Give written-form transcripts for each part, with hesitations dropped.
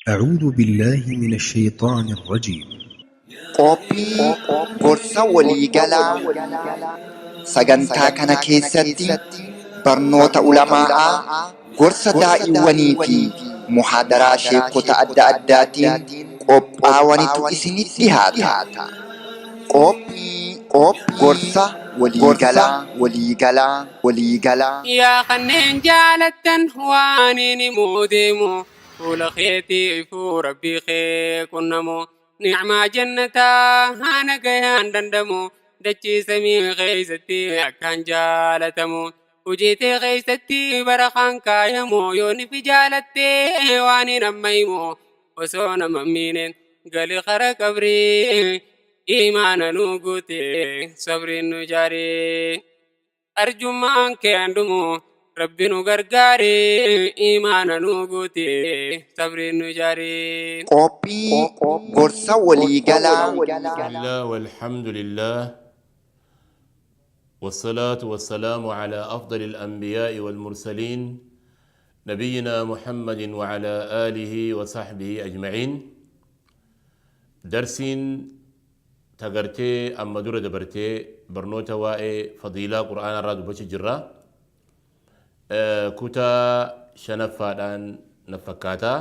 أعوذ بالله من الشيطان الرجيم. Qophii gorsa waliigalaa sagantaa kana keessatti barnoota ulamaa'aa, gorsa daa'iwwanii fi muhaadaraa sheekota adda addaatiin qophaawanitu isinitti dhihaata. Qophii gorsa waliigalaa waliigalaa waliigalaa. Yaa kanneen jaalattan waan inni himuu deemu, fuula keetiifuu rabbii kee qunnamu, ni'maa jannataa haana gayaan dandamu, dachii samii keessatti akkaan jaalatamu, hojii tee keessatti barakaan kaayamu, yoo nifi jaalattee waan hin amma himu, osoo nama miine gali kara qabrii, imaana nu guute, sabriin nu jaaree. Arjummaan kee handumu, rabbi nu gargaare, imaana nu guute, sabriin nu jaare. Qophii gorsa waliigalaa. بسم الله والحمد لله والصلاة والسلام على أفضل الأنبياء والمرسلين نبينا محمد وعلى آله وصحبه أجمعين. درسين تغرتي أما دورة دبرتي برنوتا وائي فضيلة قرآن الراد بوش جرة كتا شنفادان نفكاتا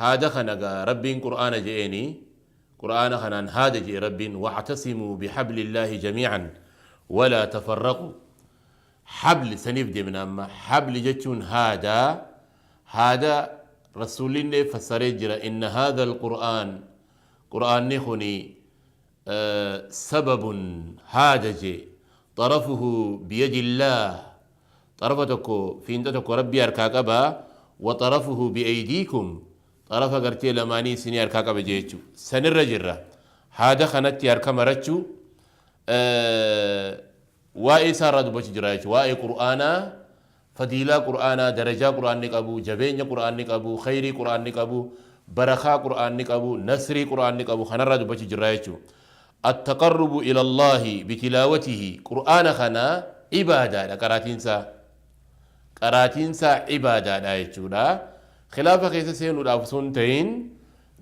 هذا خنقا ربين قرآن جئني قرآن خنان هذا جئ ربين واعتصموا بحبل الله جميعا ولا تفرقوا. حبل سنيف دي من أما حبل جتون هذا هذا رسول الله فسرجر إن هذا القرآن قرآن نخني سبب هذا جي طرفه بيد الله، طرفتك في انتك ربي أركاكبا، وطرفه بأيديكم طرف قرتي لماني سني أركاكبا جيتشو سنرجرة هذا خنتي أركما رتشو وائي سارة دبوش جرايتش وائي قرآنا فضيلة قرآنا درجة قرآن نقابو جبين قرآن نقابو خيري قرآن نقابو برخا قرآن نقابو نصري قرآن نقابو خنرة دبوش جرايتشو. التقرب إلى الله بتلاوته قرآن خنا عبادة قراتينسا قراتينسا عبادة دايتشو لا خلافة خيسة سينو الأفسون تين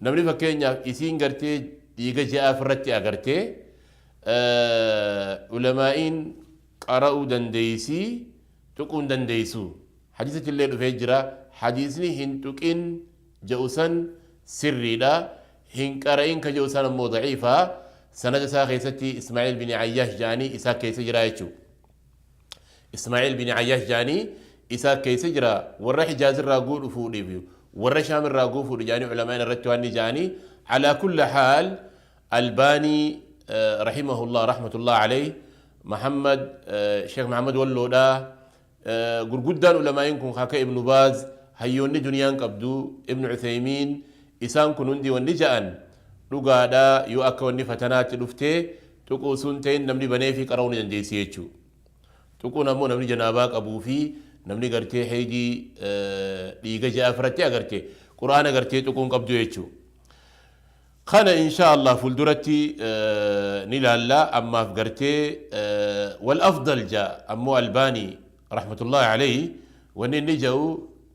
نمري فكين إسين قرتي ديغا جاء فرتي أغرتي علماء قرأوا دنديسي تقون دنديسو حديثة الليل فجرة حديثني هن تقين جوسا سري لا هن قرأين كجوسا مو ضعيفة سند ساخي إسماعيل بن عياش جاني إساك كيس جرايتشو إسماعيل بن عياش جاني إساك كيس جرا والرح جاز الراقول فودي فيو والرح شام الراقول فودي جاني علماء الرتواني جاني. على كل حال الباني رحمه الله رحمة الله عليه محمد شيخ محمد ولودا غرغدان علماء كن خاك ابن باز هيوني دنيان قبدو ابن عثيمين إسان كنوندي ونجان dhugaadha yoo akka wanni fatanaatti dhuftee tuquu sun ta'in namni banee fi qara'uu ni dandeessi jechuu. Tuquun ammoo namni janaabaa qabuu fi namni gartee heedii dhiiga ja'a firattee agartee quraana gartee tuquun qabdu jechuu. Kana insha Allah fuulduratti ni ilaalla ammaaf gartee wal afdal ja'a ammoo Albaanii rahmatullahi alayhi wanni inni ja'u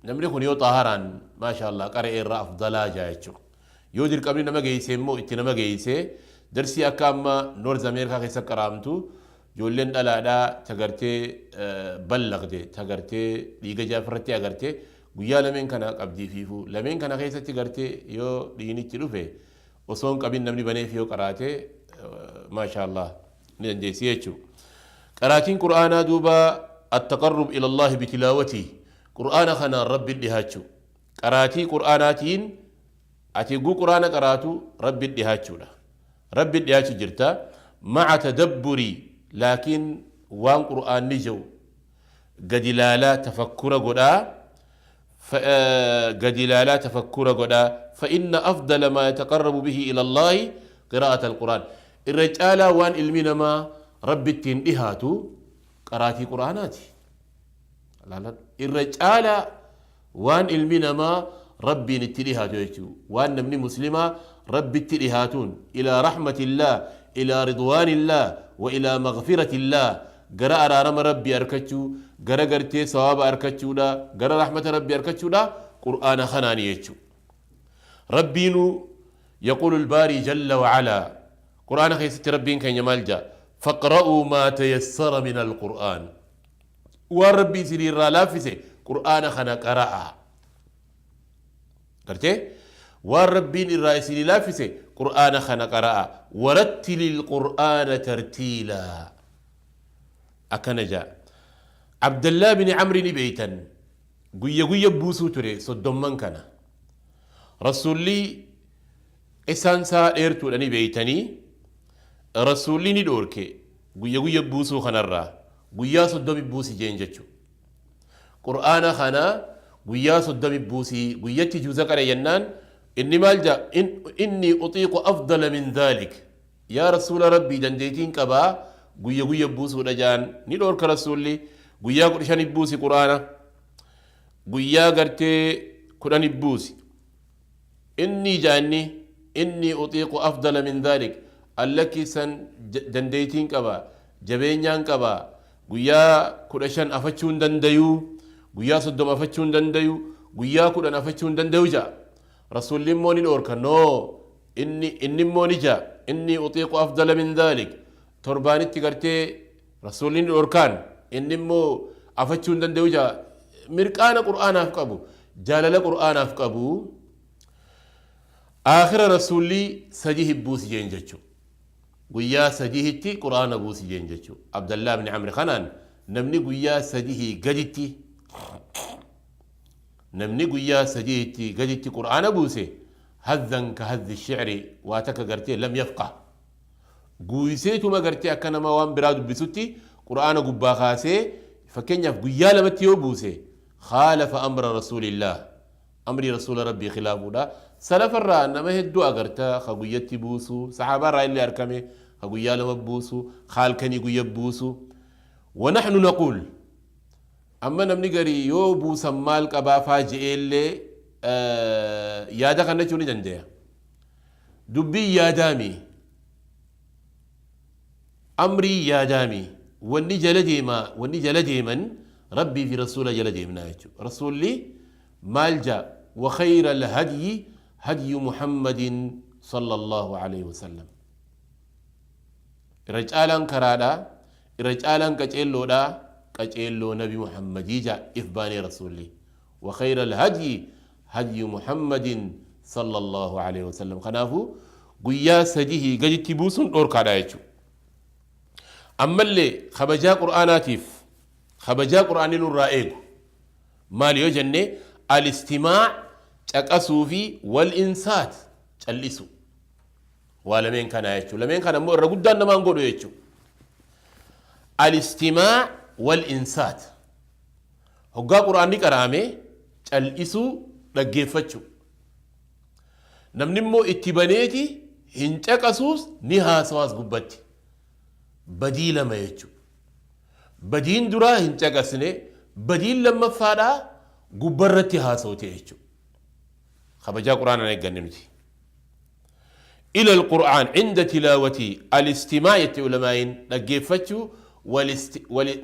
namni kun yoo xaaharaan maasha Allah qara'ee irraa afdalaa ja'a jechuu. Yoo dirqamni nama geesse immoo itti nama geesse darsii akka amma North America keessa qaraamtu ijoolleen dhalaadhaa tagartee ballaqde tagartee dhiiga jaafirratti agartee guyyaa lameen kana qabdii fiifu lameen kana keessatti gartee yoo dhiinichi dhufe osoo hin qabin namni baneef yoo qaraate maasha Allah ni dandeessi jechuu. Qaraatiin Qur'aanaa duuba التقرب إلى الله بتلاوته قرآن خنا ربي dhihaachuu qaraatii Qur'aanaatiin ati guu quraana qaraatu rabbi dhihaachuudha rabbi dhihaachu jirta maca tadabburi laakiin waan qur'aanni jiru gadi laalaa tafakkura godhaa gadi laalaa tafakkura godhaa fa inna afdala maa yataqarrabu bihi ila allaahi qiraa'ata alqur'aan irra caalaa waan ilmi namaa rabbi ittiin dhihaatu qaraatii qur'aanaati irra caalaa waan ilmi namaa ربي نتليها جويتو وأن نبني مسلمة ربي اتليهاتون إلى رحمة الله إلى رضوان الله وإلى مغفرة الله قرأ رارم ربي أركتشو قرأ قرتي ثواب أركتشو لا قرأ رحمة ربي أركتشو لا Qur'aana kanaani jechu. Rabbiinu yaquulu albaarii jalla wacalaa, Qur'aana keessatti Rabbiin keenya maal ja'a? Faqra'uu maa tayassara min alqur'aan, waan Rabbi isinii irraa laaffise Qur'aana kana qara'a. Gartee waan Rabbiin irraa isinii laaffise Qur'aana kana qara'a. Warattili alqur'aana tartiilaa, akkana ja'a. Abdallaa bin Amri ni beeytan, guyya guyya buusuu ture 30n kana. Rasuulli qissaan isaa dheertuudha ni beeytanii. Rasuulli ni dhoorke guyya guyya buusuu kanarraa, guyyaa 30 buusi jeen jechu. Qur'aana kana guyyaa 30 buusii, guyyatti juuza qare jennaan inni maal jaa? Inni utiiqu afdala min dhaalik, yaa Rasuula Rabbii, dandeetiin qabaa guyya guyya buusuudha jaan. Ni dhoorka Rasuulli, guyyaa 15 buusi Qur'aana, guyyaa gartee 10 buusi. Inni jaanni inni utiiqu afdala min dhaalik, allakki san dandeeytiin qaba, jabeenyaan qaba, guyyaa 15 afachuu hin dandayu, guyyaa 30 afachuu hin dandayu, guyyaa 10 afachuu hin dandayu ja'a. Rasuulli immoo ni dhoorka. Noo, inni immoo ni ja'a inni utiiqu afdala min dhaalik. Torbaanitti gartee Rasuulli ni dhoorkaan, inni immoo afachuu hin dandayu ja'a. Mirqaana Qur'aanaaf qabu, jaalala Qur'aanaaf qabu. Aakhira Rasuulli sadi hibbuusi jeen jechu. Guyyaa sadihitti Qur'aana buusi jeen jechu. Abdallaa ibn Amri kanaan namni guyyaa sadihii gaditti, namni guyyaa sadihitti gaditti Qur'aana buuse, hadhan ka hadhi shicri, waa takka gartee lam yafqah, guuyseetuma gartee akka nama waan biraa dubbisutti Qur'aana gubbaa kaasee. Fakkeenyaaf guyyaa lamatti yoo buuse, khaalafa amra Rasuulillaah, amrii Rasuula Rabbii khilaafuudha. Salafarraa nama hedduu agarta ka guyyatti buusu, saxaabaarraa illee argame ka guyyaa lama buusu, ka halkanii guyya buusu. Wanaxnu naquul, amma namni garii yoo buusan maal qabaa faa je'eellee yaada kannachuu ni dandeya. Dubbiin yaadaami, amrii yaadaami. Wanni jala deemaa, wanni jala deeman Rabbii fi Rasuula jala deemnaa jechuudha. Rasuulli maal jaa? Wa khayra alhadyi hadyu Muhammadin sallallahu alaihi wasallam. Irra caalaan karaadha, irra caalaan qaceelloodha, qaceelloo Nabi Muhammadii jaa if baanee Rasuulli. Wa khayra alhadyi hadyu Muhammadin sallallahu alaihi wasallam. Kanaafuu guyyaa sadihii gaditti buusuun dhoorkaadha jechuudha. Ammallee kabajaa Qur'aanaatiif, kabajaa Qur'aanni nurraa eegu maali yoo jenne, alistimaac caqasuu fi wal insaat cal'isu. Waa lameen kanaa jechuudha. Lameen kana immoo irra guddaan namaan godhu jechuudha. Alistimaac wal insaat, hoggaa Qur'aanni qara'ame cal'isuu, dhaggeeffachuu. Namni immoo itti baneeti hin caqasuus, ni haasawaas gubbatti. Badii lama jechuudha. Badiin duraa hin caqasne, badiin lammaffaadhaa gubbarratti haasawte jechuudha. Kabajaa Qur'aanaan eegganne nuti. Ila al-Qur'aan inda tilaawati al-istimaa jette ulamaa'iin, dhaggeeffachuu,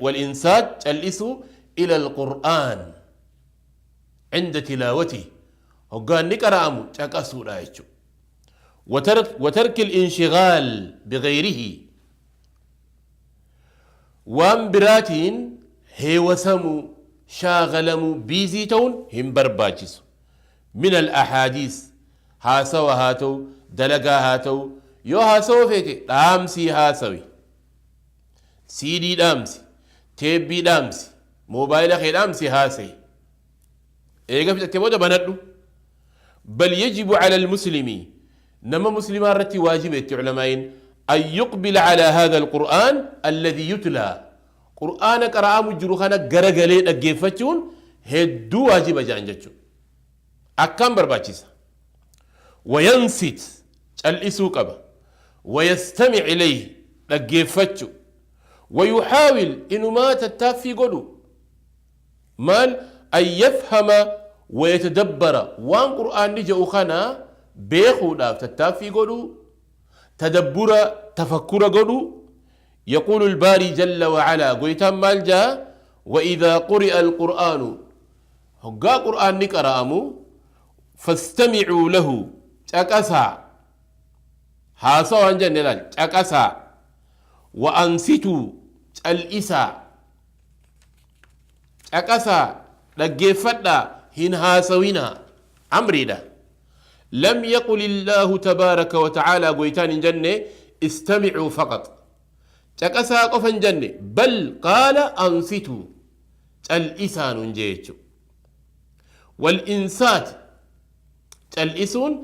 wal-insaat cal'isuu, ila al-Qur'aan inda tilaawati, hoggaan ni qara'amu caqasuudha jechuudha. Watarki al-inshigaal bighayrihi, waan biraatiin heewasamuu, shaagalamuu, biizii ta'uun hin barbaachisu. Min al-ahaadiis, haasawa haa ta'u, dalagaa haa ta'u, yoo haasawa feete dhaamsii haasawi, siidii dhaamsi, teebbii dhaamsi, moobaayila kee dhaamsi haasayi. Eega fixatte booda banadhu. Bal yajibu cala almuslimi, nama muslimaa irratti waajiba itti ulamaa'iin, an yuqbila calaa haadha alqur'aan alladhi yutlaa, Qur'aana qara'amu jiru kana garagalee dhaggeeffachuun hedduu waajiba jedhan jechu, akkaan barbaachisa. Wayansit cal'isuu qaba, wayastamic ilayhi dhaggeeffachu, wayuxaawil inumaa tattaaffii godhu, maal? An yafhama wayatadabbara, waan Qur'aanni jedhu kana beekuudhaaf tattaaffii godhu, tadabbura tafakkura godhu. Yaquulu albaarii jalla wacalaa, goytaan maal jaa? Waidhaa quri'a alqur'aanu, Hoggaa Qur'aanni qara'amu fastamicuu lahu, caqasaa, haasawa hin jenne, laal, caqasaa, wa ansituu, cal'isaa, caqasaa, dhaggeeffadhaa, hin haasawinaa, amriidha. Lam yaqul illaahu tabaaraka wa ta'aalaa, goytaan hin jenne istamicuu faqat, caqasaa qofa hin jenne, bal qaala ansituu, cal'isaa nun jee jechu. Wal insaat, cal'isuun,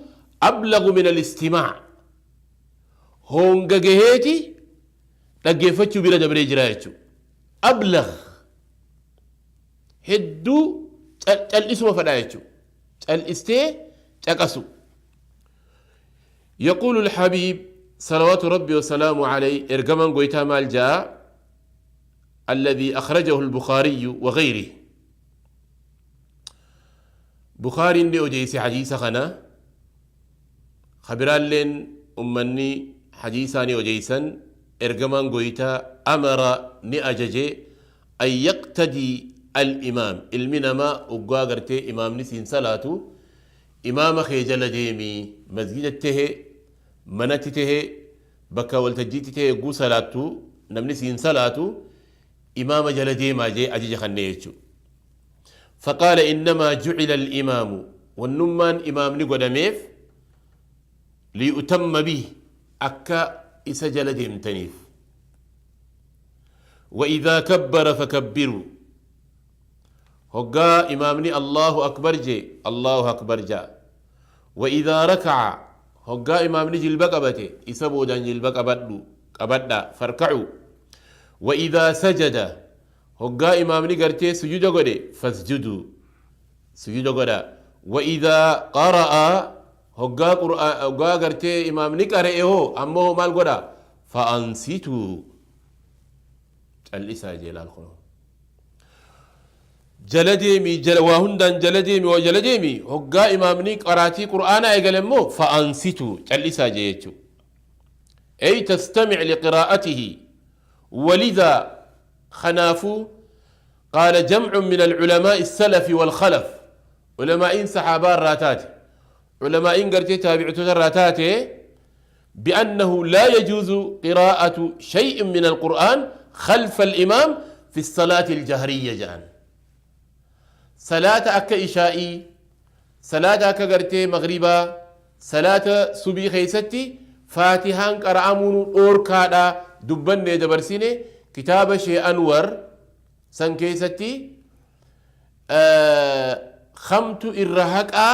ablagu min al-istimaac, hoonga gaheeti dhaggeeffachuu bira dabree jira jechu. Ablag hedduu cal'isuma fadhaa jechu, cal'istee caqasu. يقول الحبيب صلوات ربي وسلامه عليه، إرجمان قويتا مال جاء الذي أخرجه البخاري وغيره، بخاري اللي أجيس حديث خنا خبران لين أمني حديثاني أجيسا. إرجمان قويتا أمر نأججي أن يقتدي الإمام، المنما أقاقرتي إمام نسين صلاته، إمام خيجل ديمي، مسجد ته، منتي ته، بكا والتجيتي ته، يقو صلاته، نمني سين صلاته، إمام جل ديما جي أجج خنيتشو. فقال إنما جعل الإمام، والنمان إمام نقدميف، ليؤتم به، أكا إسجل ديمتنيف. وإذا كبر فكبروا، هقا إمامني الله أكبر جي، الله أكبر جاء. وإذا ركع، هقا إمامني جلبك أبتي إسبو دان جلبك أبدو أبدا، فاركعوا. وإذا سجد، هقا إمامني قرتي سجود قدي، فاسجدوا، سجود قدا. وإذا قرأ، هقا قرآن، هقا قرتي إمامني قرئه أمه مال قدا، فأنصتوا، الإساء جلال خلو جلديمي جل وهندان جلديمي وجلديمي. هقا إمامني قراتي قرآن أيقلمو، فأنصتوا، الإساء جيتشو، أي تستمع لقراءته. ولذا خنافوا قال جمع من العلماء السلف والخلف، علماء صحابة الراتات، علماء قرتي تابعتو الراتات، بأنه لا يجوز قراءة شيء من القرآن خلف الإمام في الصلاة الجهرية. جان صلاة أكا إشائي، صلاة أكا قرتي مغربا، صلاة صبي خيستي فاتحان قرأمون أوركادا. دبن دبرسيني كتاب شيء أنور سنكيستي خمت الرهقا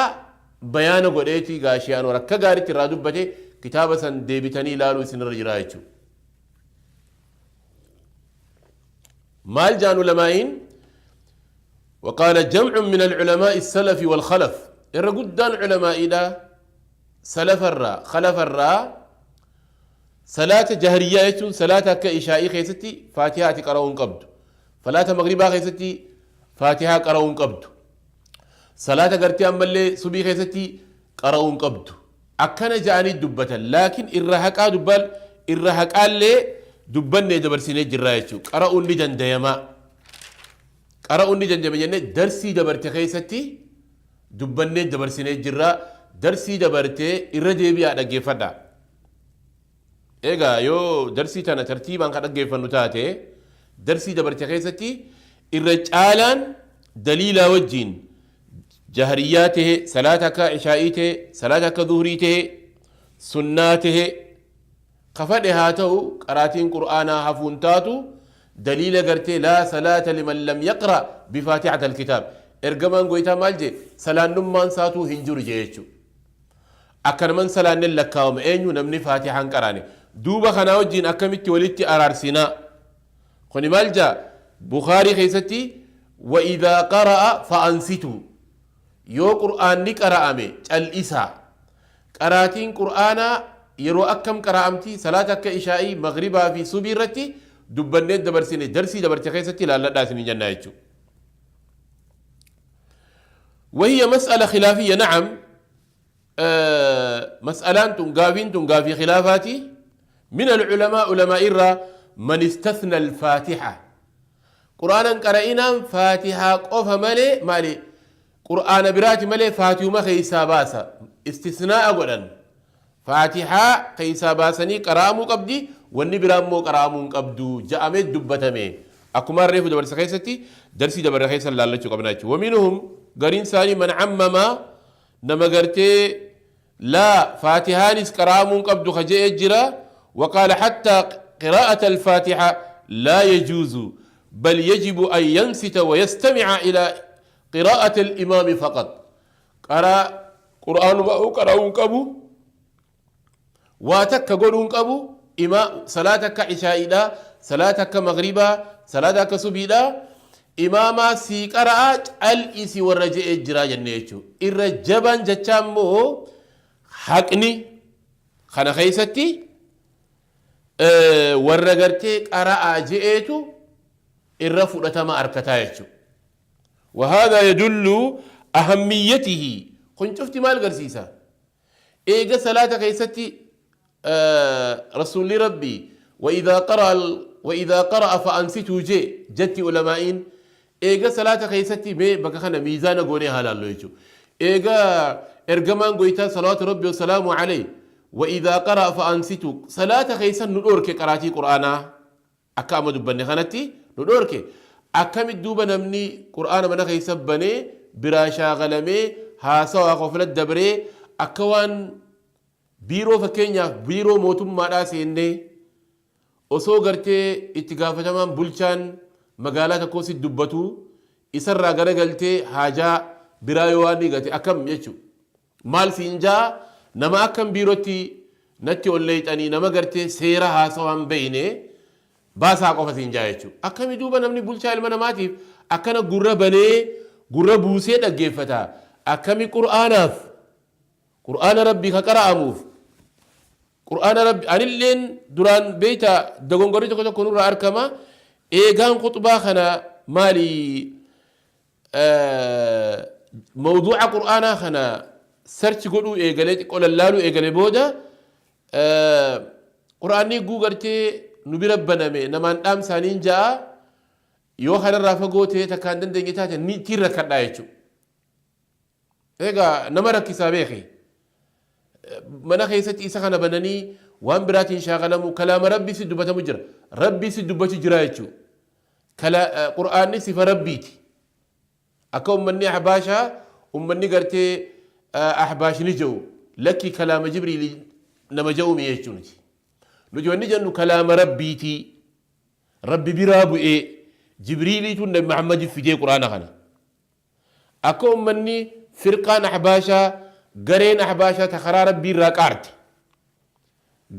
بيان قريتي غاشي أنور كغارتي رادبتي كتاب سن ديبتني لالو سن رجرايتو. مال جان علمائين، وقال جمع من العلماء السلف والخلف، الرقدان علماء إلى سلف الرا خلف الرا، صلاة جهرية يتون، صلاة كإشائي خيستي فاتحة قرؤون قبض، صلاة مغربا خيستي فاتحة قرؤون قبض، صلاة قرتي أمالي صبي خيستي قرؤون قبض. أكن جاني دبة، لكن الرهقا دبل، الرهقا اللي دبن دبرسيني جرايتشو قرؤون لجن ديما، قرؤون لجن ديما جنة. درسي دبرتي خيستي دبن دبرسيني جرا، درسي دبرتي الرجيبي على جيفدا. Egaa yoo darsii tana tartiibaan kan dhaggeeffannu taate, darsii dabarte keessatti irra caalaan daliilaa wajjiin jahariyaa tahe, salaata akka ishaa'ii tahe, salaata akka zuhurii tahe, sunnaa tahe, kafadhe haa ta'u, qaraatiin qur'aanaa hafuun taatu. Daliila gartee laa salaata liman lam yaqra bifaatixata alkitaab, ergamaan goytaa maal jee? Salaannummaan saatuu hin jiru jee jechuu. Akkanuman salaannen lakkaawama eenyu namni faatixaan qaraane. Duuba kanaa wajjiin akkamitti walitti araarsinaa? Kuni maal jaa Bukaarii keessatti? وإذا قرأ فأنصتوا، yoo qur'aanni qara'ame cal'isaa. Qaraatiin qur'aanaa yeroo akkam qara'amti? Salaata akka ishaa'ii, maghribaa fi subii irratti dubbannee dabarsine, darsii dabarte keessatti ilaalladhaa isin jennaa jechuudha. وهي مسألة خلافية، نعم، مسألة تنقافين تنقافي خلافاتي. من العلماء علماء الرا من استثنى الفاتحة، قرآنا قرأنا فاتحة قف مالي مالي. Qur'aana biraati malee faatihuma keeysaa baasa. Istisnaa'a godhan. Faatihaa keeysaa baasanii qara'amuu qabdi, wanni biraa immoo qara'amuu hin qabdu ja'amee dubbatame. Akkumaan reefu dabarse keessatti darsii dabarre keessa laallachuu qabna jechuudha. Waminhum gariin isaanii man ammama nama gartee laa faatihaanis qara'amuu hin qabdu ka je'ee jira. Waqaala hattaa qiraa'ata alfaatiha laa yajuuzu bal yajibu an yansita wa yastami'a ila qiraa'ati al-imaami faqat. Qara qur'aanuma qara'uu hin qabu, waa takka godhuu hin qabu. Ima salaata akka ishaa'iidha, salaata akka maghribaa, salaata akka subiidha, imaamaa sii qara'a cal'isi warra je'ee jiraa jennee jechuudha. Irra jabaan jechaa immoo haqni kana keessatti warra gartee qara'aa je'eetu irra fudhatama arkataa jechuudha. وهذا يدل أهميته. Kun cufti maal garsiisa? Eega salaata keessatti rasuulli rabbii وإذا قرأ وإذا قرأ فأنصتوا jee jetti ulamaa'iin. Eega salaata keessatti, mee bakka kana miizaana goonee haa laallu jechuudha. Eega ergamaan goytaa salawaatu rabbi wasalaamu alayhi وإذا قرأ فأنصتوا salaata keessa nu dhoorke, qaraatii qur'aanaa akka amma dubbanne kanatti nu dhoorke, akkamit duuba namni qur'aana mana keessa banee biraa shaagalamee haasawaa qofla dabree, akka waan biiroo, fakkeenyaaf biiroo mootummaadhaa seennee, osoo gartee itti gaafatamaan bulchaan magaalaa tokkoo si dubbatu isarraa garagaltee haajaa biraa yoo waan gate akkam jechuudha. Maal siin jaa? Nama akkam biirootti natti ol leeyxanii, nama gartee seera haasawaan beeyne baasaa qofa siin jaa jechuudha. Akkami duuba namni bulchaa ilma namaatiif akkana gurra banee gurra buusee dhaggeeffata? Akkami qur'aanaaf, qur'aana rabbii ka qara'amuuf, qur'aana rabbi? Anilleen duraan beeyta dogongorri tokko tokko nurraa argama. Eegaan khuxbaa kana maali mawduuca qur'aanaa kana search godhuu eegalee, xiqqoo lallaaluu eegale booda, qur'aanni guu gartee nu bira baname namaan dhaamsaaniin ja'a, yoo kanarraa fagoo ta'ee takkaan dandeenye taate ni ittiin rakkadhaa jechuudha. Egaa nama rakkisaa beeki. Mana keessatti isa kana bananii waan biraatiin shaakalamu, kalaama rabbii si dubbatamu jira. Rabbii si dubbatu jira jechuudha. Qur'aanni sifa rabbiiti. Akka ummanni ahbaashaa, ummanni gartee ahbaash ni jedhu, lakki kalaama Jibriili nama jedhumi jechuuti. Nuti wanni jennu kalaama rabbiiti. Rabbi biraa bu'ee Jibriiliitu Nabi Muhammad fidee qur'aana kana. Akka ummanni firqaan ahbaashaa, gareen ahbaashaa ta karaa rabbii irraa qaarte.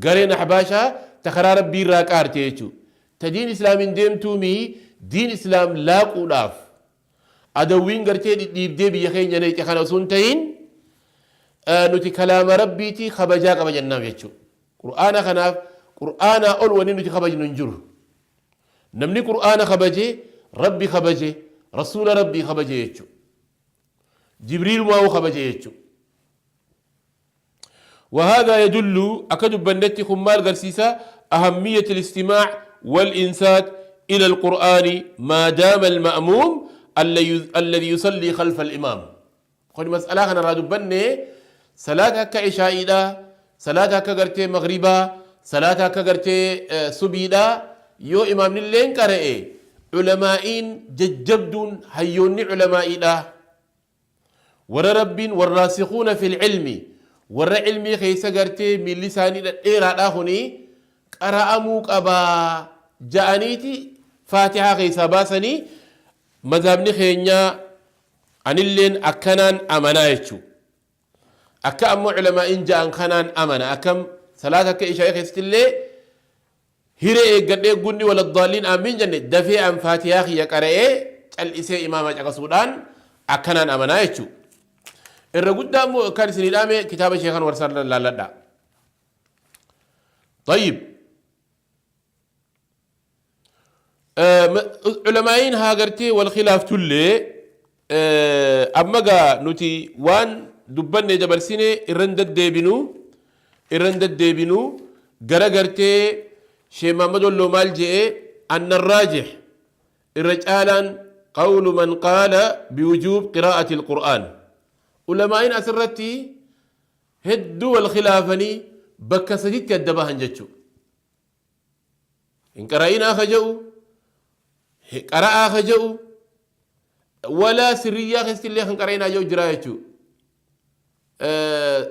Gareen ahbaashaa ta karaa rabbii irraa qaarte jechuudha. Ta diin islaamiin deemtuumi diin islaam laaquudhaaf adawwiin gartee dhidhiibdee biyya keenya neeqe kana osoo hin ta'in, nuti kalaama rabbiitii kabajaa qaba jennaaf jechuudha. Qur'aana kanaaf qur'aanaa ol wanni nuti kabajnu hin jiru. Namni qur'aana kabaje rabbi kabaje, rasuula rabbii kabaje jechuudha. Jibriil maa'uu kabaje jechuudha. وهذا يدل أكد بندتي خمال قرسيسا أهمية الاستماع والإنسات إلى القرآن ما دام المأموم الذي يصلي خلف الإمام. خذ مسألة أنا رادو بني صلاة كعشاء، صلاة كغرتي مغربا، صلاة كغرتي سبيدا، يو إمام لين قرأ، علماء ججبدون هيوني علماء ورا رب والراسخون في العلم، warra ilmii keessa gartee miilli isaanii dhedheeraadhaa kuni qara'amuu qabaa ja'aniiti faatihaa keessaa baasanii. Mazhabni keenyaa anilleen akkanaan amanaa jechuu, akka ammoo culamaa'iin ja'an kanaan amana. Akkam salaata akka ishaa'ii keessatti illee hiree eeggadhee gunni waladdaaliin aamiin jenne dafee an faatihaa kiyya qara'ee cal'isee imaama caqasuudhaan akkanaan amanaa jechuu. Irra guddaa immoo kan isinii dhaame kitaaba sheekan warsaan laalladha. طيب، culamaa'iin haa gartee wal khilaaftullee, amma gaa nuti waan dubbanne dabarsine irran deddeebinu, irran deddeebinu. Gara gartee Sheekh Muhammad Walloo maal je'e? Anna raajih irra caalaan قول من قال بوجوب قراءة القرآن. علماء أسرتي هدوا الخلافني بك سجدت الدباهن جتشو إن قرأنا خجو قرأ خجو ولا سرية خست اللي خن قرأنا جو جرايتشو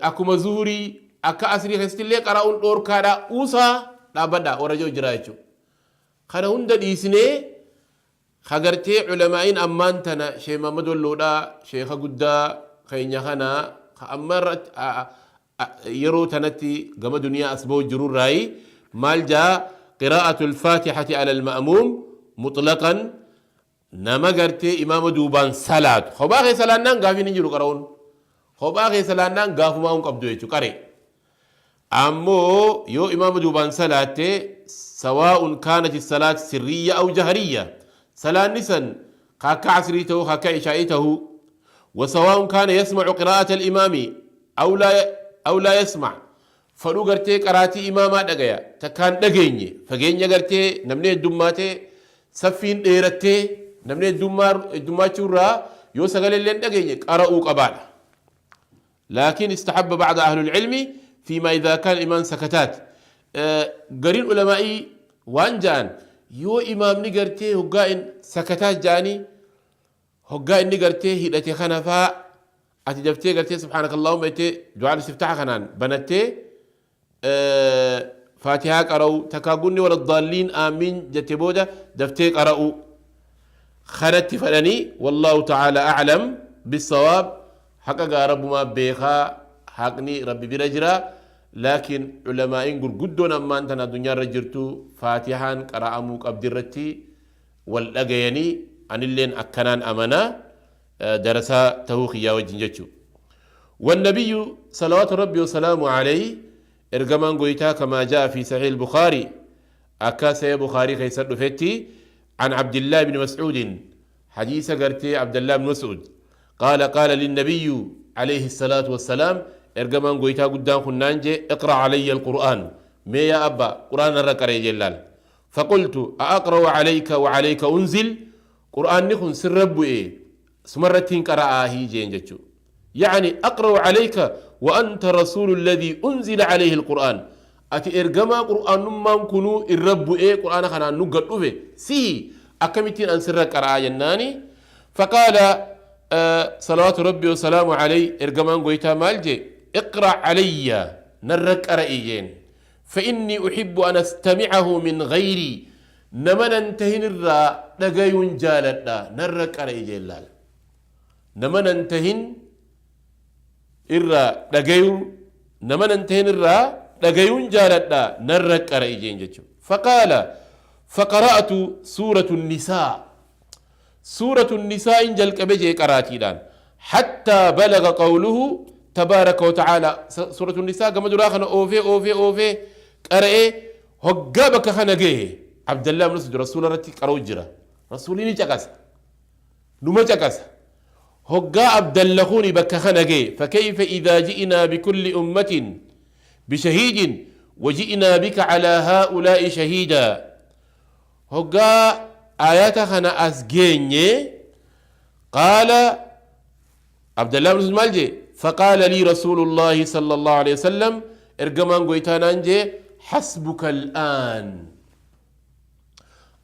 أكو مزوري أكا أسري خست اللي قرأون دور كارا أوسا لا بدا ورجو جرايتشو خنا هند ديسني خغرتي علماء أمان تنا شيخ محمد ولودا شيخ قدا خينيا خنا أمر يرو تنتي قم دنيا أسبو جرور راي مالجا قراءة الفاتحة على المأموم مطلقا نما غرتي إمام دوبان صلاة خباخي صلاة نان غافي نجرو قرون خباخي صلاة نان غافو ما هم قبدو يچو قري أمو يو إمام دوبان صلاة سواء كانت الصلاة سرية أو جهرية صلاة نسن خاك عصريته خاك عشائته وسواء كان يسمع قراءة الإمام أو لا يسمع فلو قرتي قراتي إماما دقيا تكان دقيني فقيني قرتي نمني الدماتي سفين ديرتي نمني الدماتي يو سغل اللين دقيني قرأوا قبالا. لكن استحب بعض أهل العلم فيما إذا كان الإمام سكتات. قرين علمائي وانجان يو إمام نقرتي هقائن سكتات جاني هقائن نقرتي هدتي خنفاء أتدفتي قرتي سبحانك اللهم إتي دعاء الاستفتاح خنان بنتي فاتحة قرأوا تكاقوني ولا الضالين آمين جتبودا دفتي قرأوا خنت فلني والله تعالى أعلم بالصواب. حقق رب ما بيخا حقني ربي برجرا. لكن علماء يقول قدونا ما أنت الدنيا رجرتو فاتحان قرأ موك أبدرتي والأجيني عن اللين أكنان أمنا درسا توخي يا وجنجتشو. والنبي صلوات ربي وسلامه عليه إرجمان قويتا كما جاء في صحيح البخاري أكاسي بخاري خيسر فتي عن عبد الله بن مسعود حديث قرتي عبد الله بن مسعود قال قال للنبي عليه الصلاة والسلام إرجمان قويتا قدام خنانجي اقرأ علي القرآن ما يا أبا قرآن الرقري جلال فقلت أقرأ عليك وعليك أنزل قرآن نخن سر رب إيه سمرتين قرأ هي جين جتشو يعني أقرأ عليك وأنت رسول الذي أنزل عليه القرآن أتي إرجما قرآن ما كنو الرب إيه قرآن خنا نقد أوفي سي أكمتين أن سر قرأ يناني فقال صلوات ربي وسلامه عليه إرجمان قويتا مالجي اقرأ علي نرك أرأيين فإني أحب أن أستمعه من غيري نمن انتهن الراء دقيون جالتنا نرك أرأيين لال نمن انتهن الراء دقيون نمن انتهن الراء دقيون جالتنا نرك أرأيين جتشو فقال فقرأت سورة النساء سورة النساء جلك بجي قراتي حتى بلغ قوله تبارك وتعالى سورة النساء كما دراخنا أوفي أوفي أوفي قرأ هقابك خنقه عبد الله بن مسعود رسول رتي قروجرة رسوليني جاكس نما جاكس هقا عبد الله خوني بك خنقه فكيف إذا جئنا بكل أمة بشهيد وجئنا بك على هؤلاء شهيدا هقا آيات خنا أسجيني قال عبد الله بن مسعود فقال لي رسول الله صلى الله عليه وسلم ارجمان قويتان أنجي حسبك الآن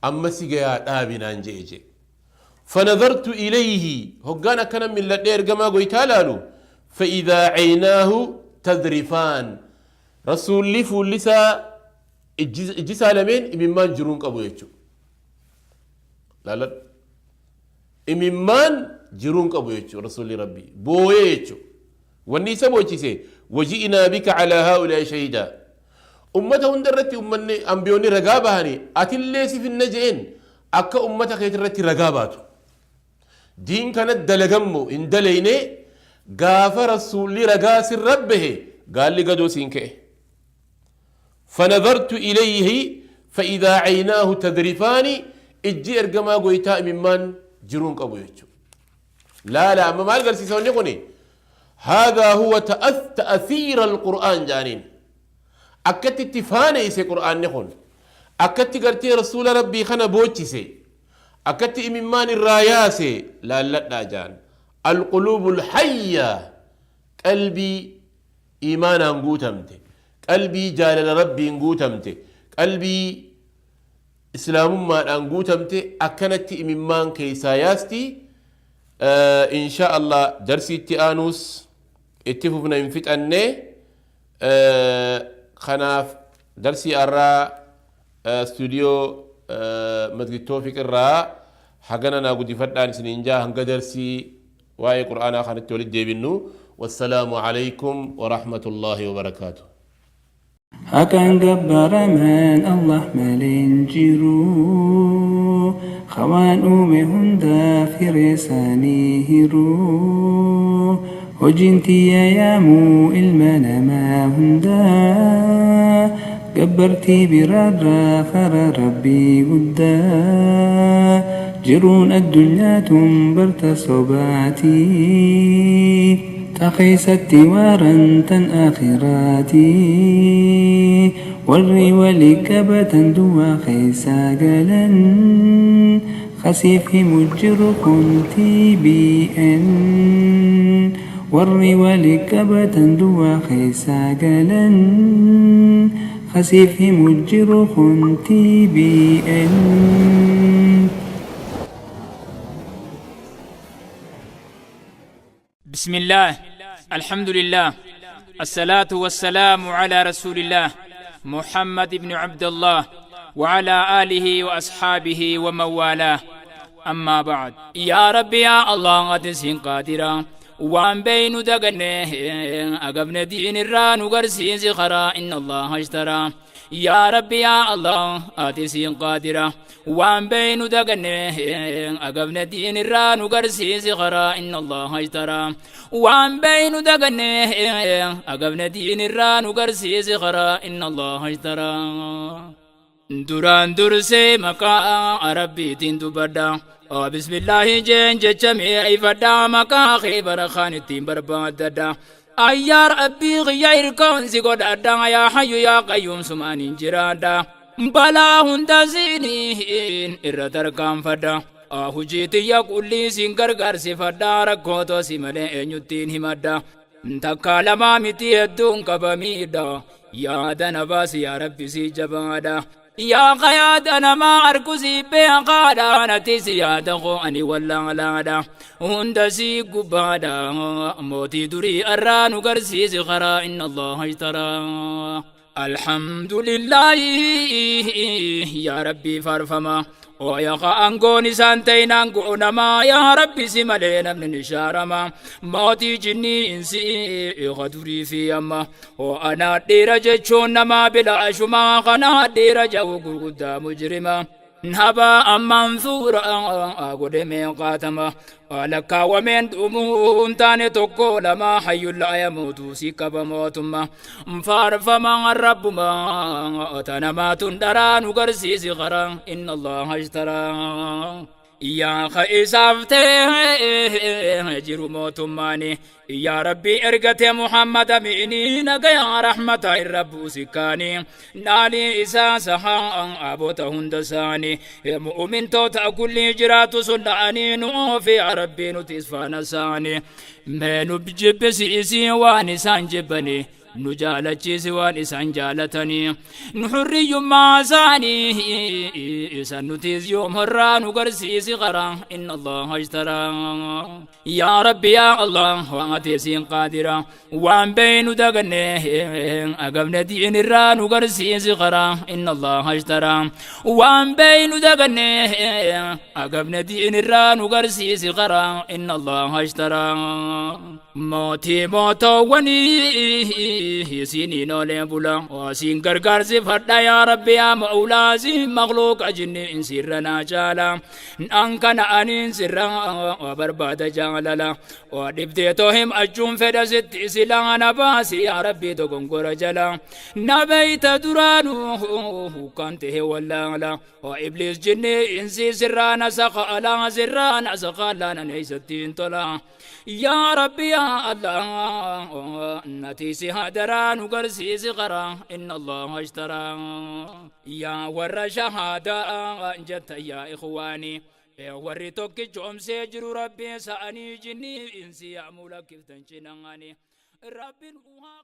أما سيجا آبنا أنجي أجي فنظرت إليه هقانا كان من لدي ارجمان قويتان فإذا عيناه تذرفان رسول لي فولسا الجسا لمن ممن جرون قبو يجو لا لا ممن جرون قبو يجو رسول ربي بوي يجو والنساء بوجيسي وجئنا بك على هؤلاء شهيدا أمتهم درتي أمني أنبيوني رقابة هني أتلسي في النجئين أكا أمتك يترتي رقاباتو دين كانت دلقمو إن دليني غافر رسول رقاس ربه قال لي قدو سينكي فنظرت إليه فإذا عيناه تذرفان اجي ارقما قويتاء ممن جرون قبو يجو لا لا أما ما القرسي سوني قني هذا هو تأثير القرآن جانين أكدت اتفاني إسي قرآن نخون أكدت قرتي رسول ربي خنا بوتشي سي Akkatti imimmaan irraa yaase laalladhaa jaan. Alquluubu alhayya, qalbii iimaanaan guutamte, qalbii jaalala Rabbiin guutamte, qalbii islaamummaadhaan guutamte akkanatti imimmaan keessaa yaasti. Insha Allah darsii itti aanuus itti fufna, hin fixanne. Kanaaf darsii arraa stuudiyoo Masjid Toofiq irraa hagana naa guddifadhaan isiniin jaa, hanga darsii waa'ee Qur'aanaa kanatti walitti deebinnu. Wassalaamu alaykum warahmatullaahi wabarakaatu. Haqaan gabbaramaan Allah malee hin jiru. Ka waan uume hundaaf hiree isaanii hiru. Hojiin tiyya yaamuu ilma namaa hundaa, gabbartii biraarraa karaa Rabbii guddaa. Jiruun addunyaa tun barta sobaatii, ta keessatti waaran tan akhiraatii. Warri wali qabatan duwwaa keessaa galan, kasiif himu jiru kun TBN. Warri wali qabatan duwwaa keessaa galan, kasiif himu jiru kun TBN. بسم الله، الحمد لله، الصلاة والسلام على رسول الله محمد بن عبد الله وعلى آله وأصحابه ومن والاه، أما بعد. يا ربي يا الله، أتسين قادرا، waan beynu daganne agabne, diin irraa nu garsiisi karaa. إن الله اشترى. يا ربي يا الله، ati siin qaadira, waan beynu daganne agabne, diin irraa nu garsiisi karaa. إن الله اشترى. Waan beynu daganne agabne, diin irraa nu garsiisi karaa. إن الله اشترى. Duraan dursee maqaa Rabbiitiin dubbadha. Bismillaahi jeen jecha mi'eeffadha, maqaa kee barakaan ittiin barbaaddadha. Ayyaa Rabbii kiyya, hirkoon si godhadha, yaa hayyu yaa qayyuum, sumaaniin jiraadha. Balaa hunda siiniin irra tarkaanfadha. Hujii tiyya qullii siin gargaarsifadha, rakkoo toosi malee eenyuttiin himadha. Takkaa lamaa miti, hedduun qabamiidha. Yaada na baasi, yaa Rabbi, si jabaadha. Yaa yaada namaa argu si beekaadha, nati si yaada koo ani wallaalaadha. Hunda si gubbaadha. Mootii durii arraa nu garsiisi karaa. إن الله اشترى. الحمد لله يا ربي faarfama. Ooyaqa aangoon isaan ta'in aangoo namaa, yaa Rabbi, si malee namni ni shaarama. Mootii jinnii insii ka durii fi amma, oo anaa dhiira jechuun namaa bilaashumaa, kanaa dhiira jahu gurguddaa mujrima. Haba ammaan suura godhe meeqaatama lakkaawwameen dhumuun taane, tokko lama. حي لا يموت, si qaba mootummaa, faarfama Rabbuma. Tanamaatun dharaa nu garsiisi karaa. إن الله اشترى. Yaa ka isaaf ta'e jiru mootummaani, yaa Rabbi, ergate Muhammad amiini, nagaya rahmata irra buusikaani, naalii isaa sahaa aboota hunda isaani, mu'mintoota kulli jiraatu sunna'anii, nuufi yaa Rabbi nuti isfaana isaani. Mee nu jibbisiisii waan isaan jibbanii, nu jaalachiisi waan isaan jaalatanii, nu hurriyyummaa isaanii isan nutis yoom horraa nu garsiisi karaa. إن الله اشترى. يا ربي يا الله, waan siin qaadira, waan beynu daganne agabne, diin irraa nu garsiisi karaa. إن الله اشترى. Waan beynu daganne agabne, diin irraa nu garsiisi karaa. إن الله اشترى. Mootii mootoowwanii isiniin oolee bula, siin gargaarsifadha, yaa Rabbi yaa Mawlaa, siin makluuqa jinni insirra naa caala. An kana aniin sirra barbaada jaalala, dhibdee too himachuun fedha sitti, silaa na baasi, yaa Rabbi, dogongora jala. Na beeyta duraanuu kan ta'e wallaala, ibliis jinni insi sirraa na saqala, sirraa na saqala, nan eeysattiin tola. Yaa Rabbi yaa Allah, natiisi hadaraa nu garsiisi karaa. إن الله اشترى. Yaa warra shahaadaa jetta, yaa ikhwaanii. Warri tokkichoomsee jiru rabbiin sa'anii jinnii insi yaamuu lakkiftan cinangani. Rabbiin uumaa.